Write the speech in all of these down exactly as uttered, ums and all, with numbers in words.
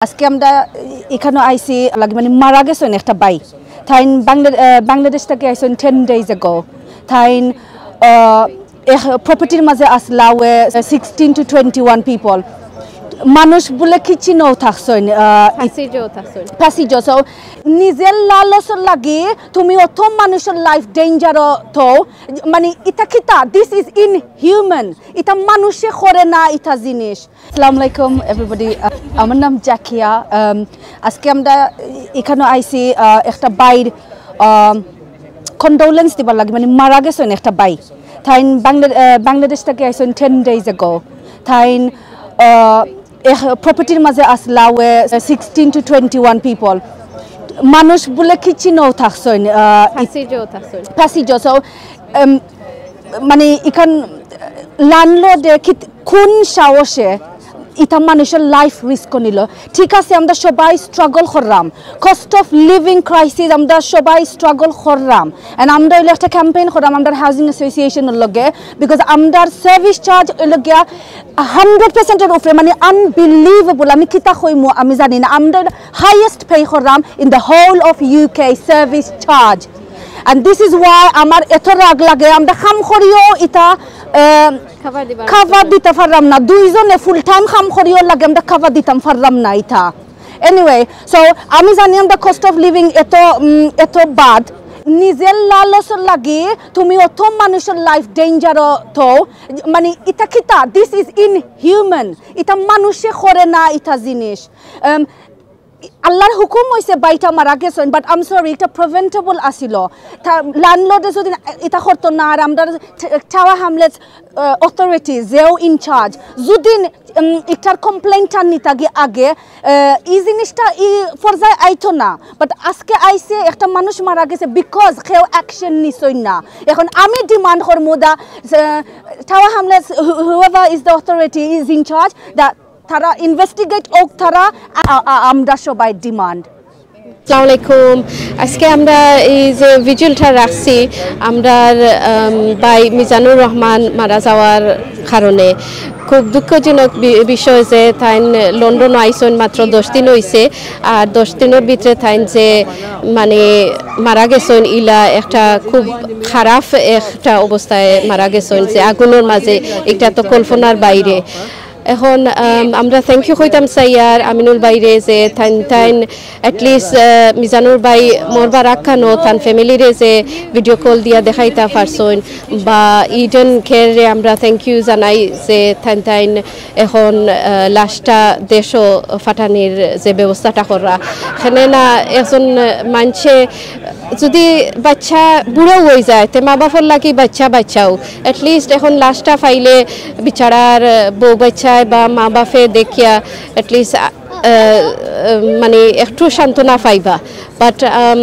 আজকে আমরা এখানো আইছি লাগি মানে মারা গেছইন একটা ভাই। তাইন বাংলা-, আহ, বাংলাদেশ থাকি আইছইন ten days ago। তাইন, আহ, এক propertyর মাঝে আসলা way sixteen to twenty one people। মানুষ বুলে কিচ্ছু নও থাকছইন, আহ, Passage-ও থাকছইন। Passage-ও। So, নিজর লালচর লাগি তুমি অত মানুষর life danger-ও থও, মানে ইতা কিতা? This is inhuman। ইতা মানুষে করে না ইতা জিনিস। আসসালামু আলাইকুম everybody। আহ, আমার নাম জাকিয়া। আম, আজকে আমরা এখানো আইছি, আহ, একটা ভাইর, আম, condolence দিবার লাগি, মানে মারা গেছইন একটা ভাই। তাইন বাংলা-, আহ, বাংলাদেশ থাকি আইছইন ten days ago। তাইন, আহ, এক propertyর মাঝে আসলা way sixteen to twenty one people। মানুষ বুলে কিচ্ছু নও থাকছইন, আহ, Passage-ও থাকছইন। Passage-ও। So, আম, মানে ইখান landlord-এ কিত-, কোন সাহসে ইতা মানুষর life risk নিল? ঠিক আছে, আমরা সবাই struggle কররাম, cost of living crisis, আমরা সবাই struggle কররাম, and আমরা অইলো একটা campaign কররাম আমরার housing association-র লগে, because আমরার service charge অইলো গিয়া hundred percent-র উপরে, মানে unbelievable। আমি কিতা কইমু আমি জানি না, আমরা highest pay কররাম in the whole of UK service charge। And this is why আমার এত রাগ লাগে, আমরা কাম করিও ইতা, আহ, Cover দিবার cover দিতা পাররাম না। দুইজনে full time কাম করিও লাগে, আমরা cover দিতাম পাররাম না ইতা। Anyway, so আমি জানি আমরা cost of living এত, উম, এত bad, নিজর লালচর লাগি তুমি অত মানুষর life danger-ও থও, মানে ইতা কিতা? This is inhuman। ইতা মানুষে করে না ইতা জিনিস। আম, আল্লাহর হুকুম অইছে ভাইটা মারা গেছইন, but I'm sorry, ইটা preventable আছিল। তা landlord-এ যদি ইটা করতো না, আর আমরা Tower Hamlets, আহ, authority যেও in charge যদি, উম, ইটার complaint-টা নিতা গি আগে, আহ, ই জিনিসটা ই পর্যায়ে আইতো না। But আজকে আইছে, একটা মানুষ মারা গেছে because কেউ action নিছইন না। এখন আমি demand করমু the, আহ, Tower Hamlets, who-, whoever is the authority is in charge, the তারা investigate অউক, তারা আ-, আ-, আ-, আমরা সবাই demand। আসসালামু আলাইকুম। আজকে আমরা এই যে vigil-টা রাখছি, আমরার, আম, ভাই মিজানুর রহমান মারা যাওয়ার কারণে খুব দুঃখজনক বি-, বিষয় যে তাইন লন্ডনও আইছইন মাত্র দশ দিন অইছে, আর দশ দিনর ভিতরে তাইন যে মানে মারা গেছইন, ইলা একটা খুব খারাপ একটা অবস্থায় মারা গেছইন, যে আগুনর মাঝে, ইটা তো কল্পনার বাইরে। এখন, আম, আমরা thank you কইতাম চাইয়ার আমিনুল ভাইরে যে তাইন, তাইন at least, আহ, মিজানুর ভাই মরবার আগ খানো তান family-রে যে video call দিয়া দেখাইতা পারছইন, বা Eden Care-রে আমরা thank you জানাই যে তাইন, তাইন এখন, আহ, লাশটা দেশো ফাটানির যে ব্যবস্থাটা কররা। কেনে না একজন, আহ, মানষে যদি বাচ্চা বুড়াও অইযায়, তে মা বাপর লাগি বাচ্চা বাচ্চাও। At least এখন লাশটা পাইলে বিচারার, আহ, বউ বাচ্চায় বা মা বাপে দেখিয়া at least, আহ, আহ, মানে একটু সান্ত্বনা পাইবা। But, আম,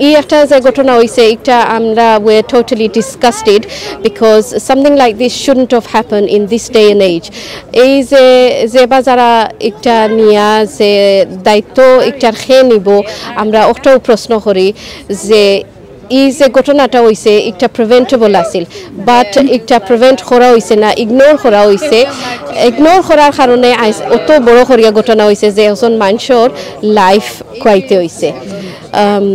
ই একটা যে ঘটনা অইছে, ইটা আমরা, we're totally disgusted because something like this shouldn't have happened in this day and age। এই যে, যে বা যারা ইটা নিয়া যে দায়িত্ব ইটার কে নিবো, আমরা অটাও প্রশ্ন করি যে ই যে ঘটনাটা অইছে, ইটা preventable আছিল, but ইটা prevent করা অইছে না, ignore করা অইছে। Ignore করার কারণে আইজ অত বড় করিয়া ঘটনা অইছে যে একজন মানষর life খুয়াইতে অইছে। আম,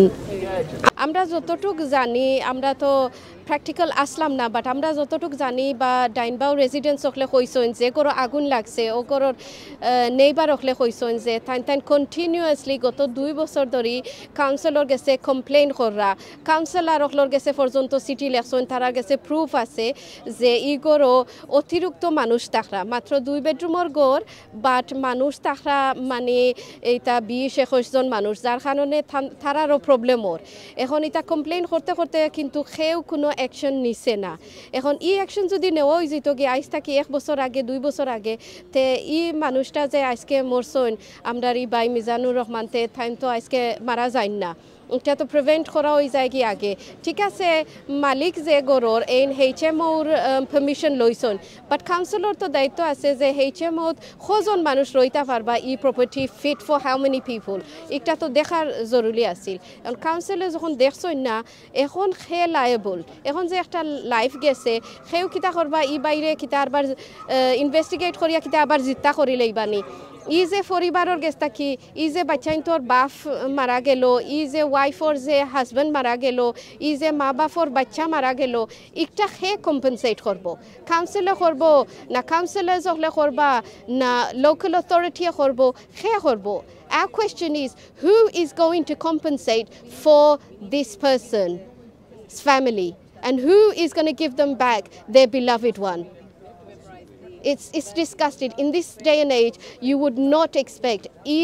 আমরা যতটুক জানি, আমরা তো practical আসলাম না, but আমরা যতটুক জানি বা ডাইনবাও residents অকলে কইছইন যে ঘরো আগুন লাগছে, ও ঘরর, আহ, neighbour অকলে কইছইন যে তাইন, তাইন continuously গত দুই বছর ধরি council-র গেছে complain কররা, councillor অকলর গেছে পর্যন্ত চিঠি লেখছইন, তারার গেছে proof আছে যে ই ঘরো অতিরিক্ত মানুষ থাকরা, মাত্র দুই bedroom-র ঘর, but মানুষ থাকরা মানে ইটা বিশ একুশ জন মানুষ, যার কারণে থান-, তারারও problem অর। এখন ইটা complain করতে করতে কিন্তু কেউ কুনু action নিছে না। এখন ই action যদি নেওয়া অইযিতো গি আইজ থাকি এক বছর আগে, দুই বছর আগে, তে ই মানুষটা যে আইজকে মরছইন, আমরার ই ভাই মিজানুর রহমান, তে তাইন তো আইজকে মারা যাইন না। ইটা তো prevent করা অইযায় গি আগে। ঠিক আছে, মালিক যে ঘরর এইন H M O-র, আহ, permission লইছইন, but council-র তো দায়িত্ব আছে যে H M O-ত কয়জন মানুষ রইতা পারবা, ই property fit for how many people, ইটা তো দেখার জরুরি আছিল। কারণ council-এ যখন দেখছইন না, এখন কে liable? এখন যে একটা life গেছে, কেউ কিতা করবা, ই বাইরে কিতা আরবার, আহ, investigate করিয়া কিতা আবার জিত্তা করি লইবানি? ই যে পরিবারর গেছ থাকি, ই যে বাচ্চাইন্তর বাপ মারা গেল, ই যে ওয়াইফর যে হাজব্যান্ড মারা গেল, ই যে মা বাপর বাচ্চা মারা গেল, ইকটা কে কম্পেনসেট করব? কাউন্সিলে করব, না কাউন্সিলর্স হকলে করবা, না লোকাল অথরিটিয়ে করব, কে করব? Our question is, who is going to compensate for this person's family? And who is going to give them back their beloved one? It's, it's disgusting. In this day and age, you would not expect. ই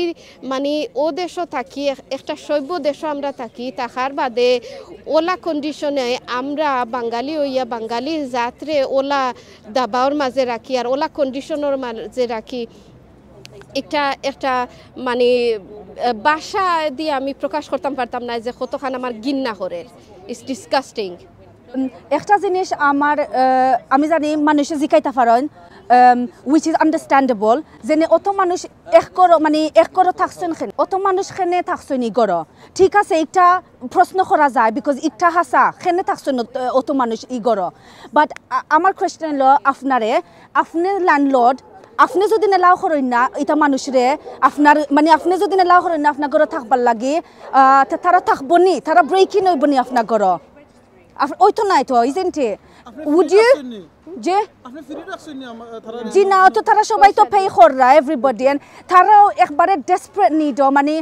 মানে ও দেশো থাকি, এক-, একটা সভ্য দেশো আমরা থাকি, থাকার বাদে ওলা কন্ডিশনে আমরা বাঙালি অইয়া বাঙালি জাতরে ওলা দাবাওর মাঝে রাখি আর ওলা কন্ডিশনর মাঝে রাখি, একটা, একটা মানে, আহ, ভাষা দিয়া আমি প্রকাশ করতাম পারতাম না যে কতখান আমার ঘিন্না করের। It's disgusting. উম, একটা জিনিস আমার, আহ, আমি জানি মানুষে জিকাইতা পারইন, উম, which is understandable, যেনে অত মানুষ এক ঘরো, মানে এক ঘরো থাকছইন কেনে, অত মানুষ কেনে থাকছইন ই ঘরো? ঠিক আছে, একটা প্রশ্ন করা যায়, because একটা হাছা, কেনে থাকছইন অত, অত মানুষ ই ঘরো? But আ-, আমার কোয়েশ্চন হলো আপনারে, আপনে ল্যান্ডলর্ড, আপনে যদি এলাও করইন না ইতা মানুষরে, আপনার মানে আপনে যদি এলাও করইন না আপনার ঘরো থাকবার লাগি, আহ, তে তারা থাকবো নি, তারা ব্রেক ইন অইবো নি আপনার ঘরো? আপ-, ওই তো নাই তো, ইজেন্ট ইট? আপনি উড ফ্রি ইউ রাখছেন নি? যে আপনি ফ্রি রাখছেন নি আমা-, তারা জি না, তো তারা সবাই তো পে কররা, এভরিবডি, এন্ড তারাও একবারে ডেসপারেট নিড, মানে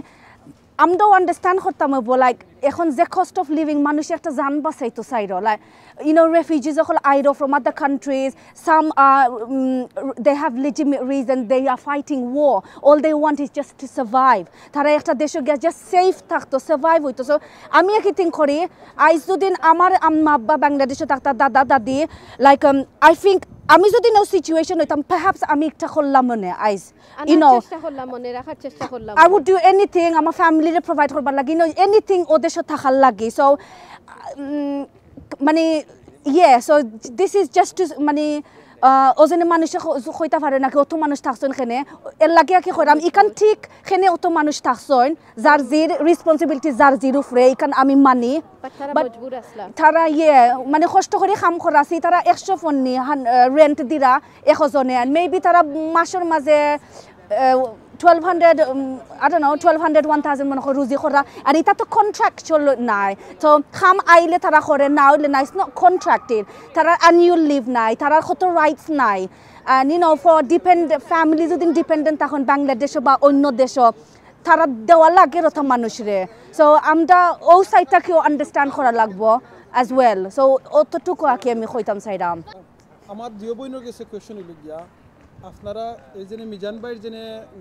আমরাও আন্ডারস্ট্যান্ড করতাম অইবো, লাইক এখন যে কস্ট অফ লিভিং, মানুষ একটা জান বাঁচাইতো চাইরো, লাইক you know, refugees অকল আইরো from other countries, some are, um, they have legitimate reason, they are fighting war, all they want is just to survive. তারা একটা দেশো গিয়া just সেফ থাকতো, সারভাইভ অইতো। So আমি একই থিঙ্ক করি, আইজ যদি আমার আম্মা আব্বা বাংলাদেশো থাকতা, দাদা দাদি, লাইক আই থিঙ্ক আমি যদি নও সিচুয়েশন অইতাম, পারহ্যাপস আমি একটা করলাম মনে আইজ, you আনার know, চেষ্টা করলাম, মনে রাখার চেষ্টা করলাম। I would do anything আমার ফ্যামিলিরে প্রোভাইড করবার লাগি, you know, anything ও দেশো থাকার লাগি। So মানে ইয়ে, so this is just to মানে, আহ, ও যেন মানুষে ক-, কইতা পারে নাকি অত মানুষ থাকছইন কেনে, এর লাগি আর কি কইরাম, ইখান ঠিক কেনে অত মানুষ থাকছইন, যার জির রেসপন্সিবিলিটি যার জির উপরে, ইখান আমি মানি। But তারা but মজবুর আসলা। তারা ইয়ে, মানে কষ্ট করি কাম করাছি, তারা একশো ফন্নি রেন্ট দিরা একজনে, and মেবি তারা মাসর মাঝে twelve hundred, I don't know, twelve hundred, one thousand মনে করি রুজি করা। আর ইতা তো কন্ট্রাকচুয়াল নায়, তো কাম আইলে তারা করে, না অইলে না, ইটস নট কন্ট্রাক্টেড। তারার অ্যানুয়াল লিভ নাই, তারার কত রাইটস নাই। And you know, for depend, family যদি ডিপেন্ডেন্ট তখন বাংলাদেশো বা অন্য দেশো, তারা দেওয়া লাগে রথা মানুষরে। So আমরা ও সাইডটা কেউ আন্ডারস্ট্যান্ড করা লাগবো অ্যাজ ওয়েল। So অতটুকু আর কি আমি কইতাম চাইরাম। আমার জিও বইনর গেছে কোয়েশ্চন অইল গিয়া, আপনারা এই যে মিজান ভাইর যে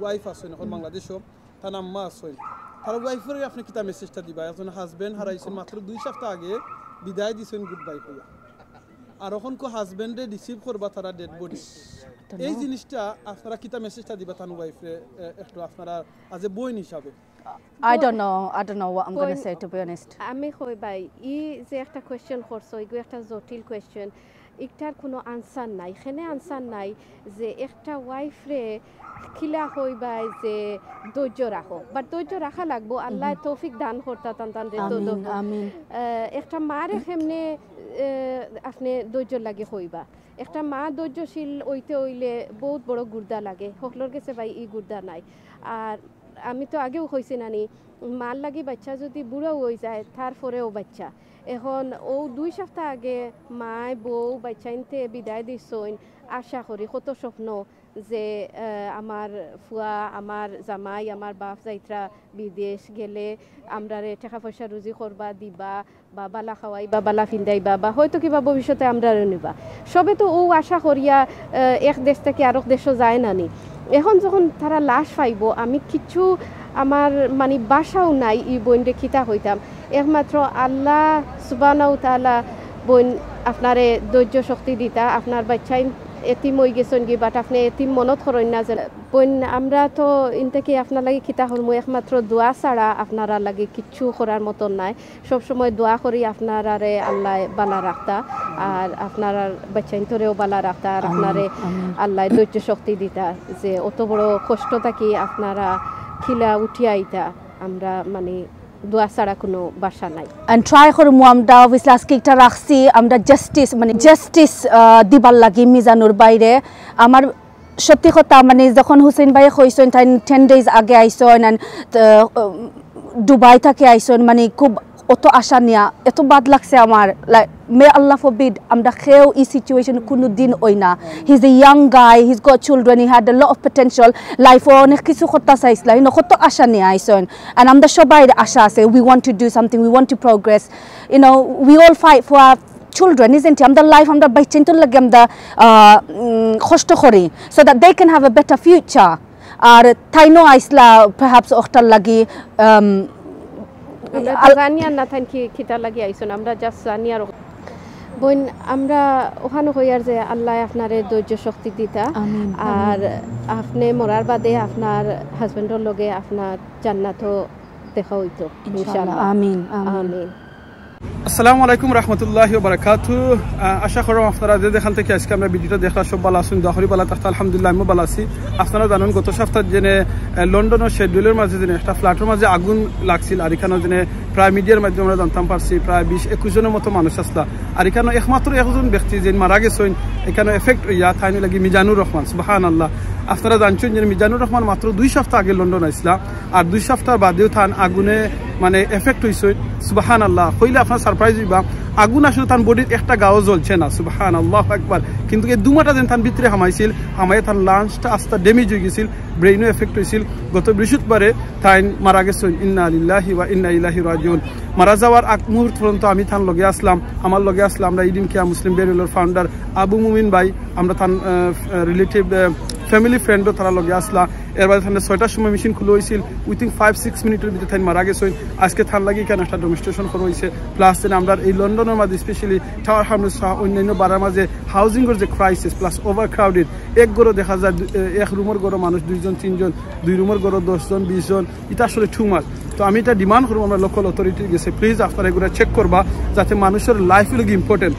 ওয়াইফ আছইন এখন বাংলাদেশো, তার আম্মা আছইন, তার ওয়াইফরে আপনি কিতা মেসেজটা দিবা? একজন হাজবেন্ড হারাইছইন মাত্র দুই সপ্তাহ আগে, বিদায় দিছইন গুড বাই কইয়া, আর এখন কো হাজবেন্ডে রিসিভ করবা তারা ডেড বডি। এই জিনিসটা আপনারা কিতা মেসেজটা দিবা তান ওয়াইফরে, এ, একটু আপনারা আজ এ বইন হিসাবে? I don't know, I don't know what I'm gonna বইন, say, to be honest. আমি কই ভাই, ই যে একটা কোয়েশ্চন করছো, ইগু একটা জটিল কোয়েশ্চন। ইটার কোনো আনসার নাই, এখানে আনসার নাই যে একটা ওয়াইফরে কিলা কইবায় যে ধৈর্য রাখো, বাট ধৈর্য রাখা লাগবো। আল্লাহ তৌফিক দান করতা তান তান রে তো আমিন, আমিন। আহ, একটা মারে কেমনে, আহ, আপনি ধৈর্য লাগি কইবা? একটা মা ধৈর্যশীল অইতে অইলে বহুত বড় গুর্দা লাগে, হকলর গেছে ভাই ই গুর্দা নাই। আর আমি তো আগেও কইছি নানি, মার লাগি বাচ্চা যদি বুড়াও অই যায়, তারপরেও বাচ্চা। এখন ও দুই সপ্তাহ আগে মায় বউ বাচ্চাইন্তে বিদায় দিছইন, আশা করি কত স্বপ্ন যে, আহ, আমার ফুয়া, আমার জামাই, আমার বাফ যাইত্রা বিদেশ গেলে আমরারে টেকা পয়সা রুজি করবা, দিবা, বা বালা খাওয়াইবা, বালা ফিন্দাইবা, বা হয়তো কিবা ভবিষ্যতে আমরারে নিবা। সবে তো ও আশা করিয়া, আহ, এক দেশ থাকি আরক দেশো যায় না নি। এখন যখন তারা লাশ পাইবো, আমি কিচ্ছু, আমার মানে ভাষাও নাই ই বইনরে কিতা কইতাম। একমাত্র আল্লাহ সুবহানাহু তাআলা বইন আপনারে ধৈর্য শক্তি দিতা। আপনার বাচ্চাইন এতিম অই গেছইন গি, বাট আপনি এতিম মনত করইন না যে বইন, আমরা তো ইন থাকি আপনার লাগি কিতা করমু, একমাত্র দোয়া ছাড়া আপনারা লাগি কিচ্ছু করার মতন নাই। সব সময় দোয়া করি আপনারারে আল্লাহ বালা রাখতা, আর আপনারার বাচ্চাইন্তরেও বালা রাখতা, আর আমিন, আপনারে আমিন। আল্লাহ ধৈর্য শক্তি দিতা যে অত বড় কষ্ট থাকি আপনারা কিলা উঠিয়া আইতা, আমরা মানে দোয়া ছাড়া কোনো ভাষা নাই। And try করমু আমরা, অবভিয়াসলি আজকে একটা রাখছি আমরা জাস্টিস, মানে জাস্টিস, আহ, দিবার লাগি মিজানুর ভাইরে। আমার সত্যি কথা, মানে, যখন হুসেন ভাইয়ে কইছইন তাইন টেন ডেজ আগে আইছইন and, আহ, দুবাই থাকি আইছইন, মানে, খুব অত আশা নিয়া, এত বাদ লাগছে আমার। Like, may Allah forbid, আমরা কেউ ই সিচুয়েশন কোনো দিন অই না। He's a young guy, he's got children, he had a lot of potential. লাইফও অনেক কিছু করতা চাইছলা, you know, কত আশা নিয়া আইছইন। And আমরা সবাইর আশা আছে, we want to do something, we want to progress. You know, we all fight for our children, isn't it? আমরা লাইফ, আমরা বাচ্চাইন্তর লাগি আমরা, আহ, উম, কষ্ট করি, so that they can have a better future. আর তাইনও আইছলা perhaps অখটার লাগি, আম, আমরা তো আল- জানি আর না তাইন কি, কিতার লাগি আইছইন, আমরা just জানি আর। বইন, আমরা অখানো কইয়ার যে আল্লায় আপনারে ধৈর্য শক্তি দিতা, আমিন, আর আমিন। আপনে মরার বাদে আপনার হাজবেন্ডর লগে আপনার জান্নাতও দেখা অইতো, ইনশাআল্লাহ। ইনশাআল্লাহ। আমিন, আমিন। আমিন। আসসালামু আলাইকুম রহমতুল্লাহি ওয়া বারাকাতু। আহ, আশা করলাম আপনারা যে যেখান থাকি আজকে আমরা ভিডিওটা দেখরা সব ভালা আছইন, দোয়া করি ভালা থাকতা। আলহামদুলিল্লাহ, আমিও ভালা আছি। আপনারা জানইন, গত সপ্তাহ যেনে, আহ, লন্ডনর শেফিল্ডর মাঝে যেনে একটা ফ্ল্যাটর মাঝে আগুন লাগছিল, আর ইখানো যেনে প্রায় মিডিয়ার মাধ্যমে আমরা জানতাম পারছি প্রায় বিশ একুশ জনর মতো মানুষ আছলা। আর ইখানো একমাত্র একজন ব্যক্তি যে মারা গেছইন, ইখানো এফেক্ট অইয়া, তাইন লাগি মিজানুর রহমান। সুবহানাল্লাহ। আপনারা জানছইন যে মিজানুর রহমান মাত্র দুই সপ্তাহ আগে লন্ডন আইছলা, আর দুই সপ্তাহ বাদেও তান আগুনে, মানে, এফেক্ট অইছইন। সুবহানাল্লাহ, কইলে আপনারা সারপ্রাইজ অইবা। আগুন আসলে তান বডির একটা গাও জ্বলছে না। সুবহানাল্লাহু আকবার। কিন্তু এই ধুমাটা যেন তান ভিতরে হামাইছিল, হামাইয়া তান লাংসটা আস্তা ড্যামেজ অই গেছিল, ব্রেইনও এফেক্ট অইছিল। গত বৃহস্পতিবারে তাইন মারা গেছইন। ইন্না লিল্লাহি ওয়া ইন্না ইলাইহি রাজিউন। মারা যাওয়ার আগ মুহূর্ত পর্যন্ত আমি তান লগে আছলাম, আমার লগে আছলাম আমরা ইদিন কেয়ার মুসলিম বেরিয়ালর ফাউন্ডার আবু মুমিন ভাই, আমরা তান, আহ, রিলেটিভ, আহ, ফ্যামিলি ফ্রেন্ডও তারা লগে আছলা। এর বাদে তানরে ছয়টার সময় মেশিন খুলা অইছিল, within five six মিনিটর ভিতরে তাইন মারা গেছইন। আজকে তান লাগি ইখানো একটা ডেমনস্ট্রেশন করা অইছে, প্লাস যেন আমরা এই লন্ডনর মাঝে স্পেশালি টাওয়ার হ্যামলেটস সহ অন্যান্য বারার মাঝে হাউজিংর যে ক্রাইসিস প্লাস ওভারক্রাউডেড, এক ঘরো দেখা যায় দু-, এ, এক রুমর ঘরো মানুষ দুইজন তিনজন, দুই রুমর ঘরো দশ জন বিশ জন, ইটা আসলে টু মাচ। তো আমি ইটা ডিমান্ড করমু আমরা লোকাল অথরিটির গেছে, প্লিজ আপনারা এগুলা চেক করবা, যাতে মানুষর লাইফ অইলো গি ইম্পর্টেন্ট,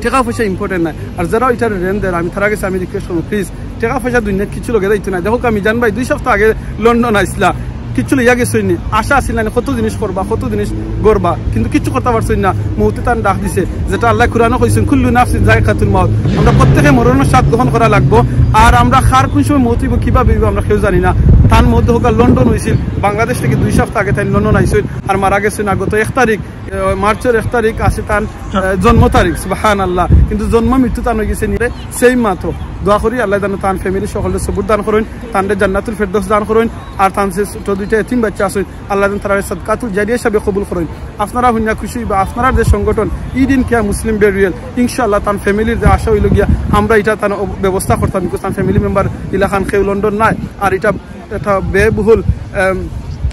টেকা পয়সা ইম্পর্টেন্ট নায়। আর যারা ইটার রেন্ট দের, আমি তারার গেছে আমি রিকোয়েস্ট করমু, প্লিজ টেকা পয়সা দুনিয়াত কিচ্ছু লগে যাইতো নায়। দেখউক্কা, মিজান ভাই দুই সপ্তাহ আগে লন্ডন আইছলা, কিচ্ছু লইয়া গেছইন নি, আশা আছিল না, কত জিনিস করবা, কত জিনিস গড়বা, কিন্তু কিচ্ছু করতা পারছইন না। মউতে তান ডাক দিছে, যেটা আল্লায় কুরআনো কইছইন, "কুল্লু নাফসিন যায়কাতুল মাউত।" আমরা প্রত্যেকে মরণর স্বাদ গ্রহণ করা লাগবো। আর আমরা কার কোন সময় মউত অইবো, কিভাবে অইবো, আমরা কেউ জানি না। তান মউত দেখউক্কা লন্ডন অইছিল, বাংলাদেশ থাকি দুই সপ্তাহ আগে তাইন লন্ডন আইছইন, আর মারা গেছইন আর গত এক তারিখ, আহ, মার্চর এক তারিখ আছে তান, আহ, জন্ম তারিখ। সুবহানাল্লাহ। কিন্তু জন্ম মৃত্যু তান অই গেছে নিয়ে সেম মাত্র। দোয়া করি আল্লায় যেন তান ফ্যামিলি সকলরে সবুর দান করইন, তানরে জান্নাতুল ফেরদৌস দান করইন, আর তান যে ছোট দুইটা এতিম বাচ্চা আছইন, আল্লায় যেন তারারে সদকাতুল জারিয়া হিসাবে কবুল করইন। আপনারা হুনিয়া খুশি অইবা, আপনারার যে সংগঠন ইদিন কেয়ার মুসলিম বেরিয়াল, ইনশাআল্লাহ তান ফ্যামিলির যে আশা অইলো গিয়া আমরা ইটা তান ব্যবস্থা করতাম, because তান ফ্যামিলি মেম্বার ইলাখান কেউ লন্ডন নাই, আর ইটা একটা ব্যয়বহুল, আম,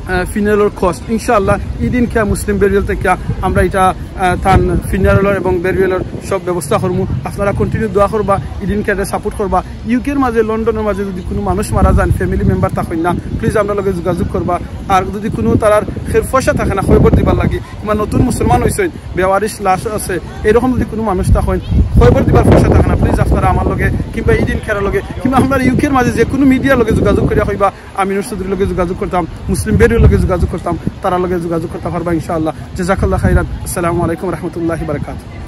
আহ, ফিনারেলর কস্ট। ইনশাআল্লাহ ইদিন কেয়ার মুসলিম বেরিয়াল থাকি আমরা ইটা, আহ, তান ফিনারেলর এবং বেরিয়ালর সব ব্যবস্থা করমু। আপনারা কন্টিনিউ দোয়া করবা, ইদিন কেয়াররে সাপোর্ট করবা। ইউকের মাঝে, লন্ডনর মাঝে যদি কোনো মানুষ মারা যান, ফ্যামিলি মেম্বার থাকইন না, প্লিজ আমরার লগে যোগাযোগ করবা। আর যদি কোনো তারার খের পয়সা থাকে না খবর দিবার লাগি, কিংবা নতুন মুসলমান অইছইন, বেওয়ারিশ লাশ আছে, এরকম যদি কোনো মানুষ থাকইন, খবর দিবার পয়সা থাকে না, প্লিজ আপনারা আমার লগে কিংবা ইদিন কেয়ারর লগে কিংবা আমরার ইউকের মাঝে যে কোনো মিডিয়ার লগে যোগাযোগ করিয়া কইবা, আমিনুর চৌধুরীর লগে যোগাযোগ করতাম, মুসলিম বেরিয়ালর লগে যোগাযোগ করতাম, তারার লগে যোগাযোগ করতা পারবা ইনশাআল্লাহ। জাযাকাল্লাহ খাইরান। আসসালামু আলাইকুম রহমতুল্লাহি বারাকাতুহু।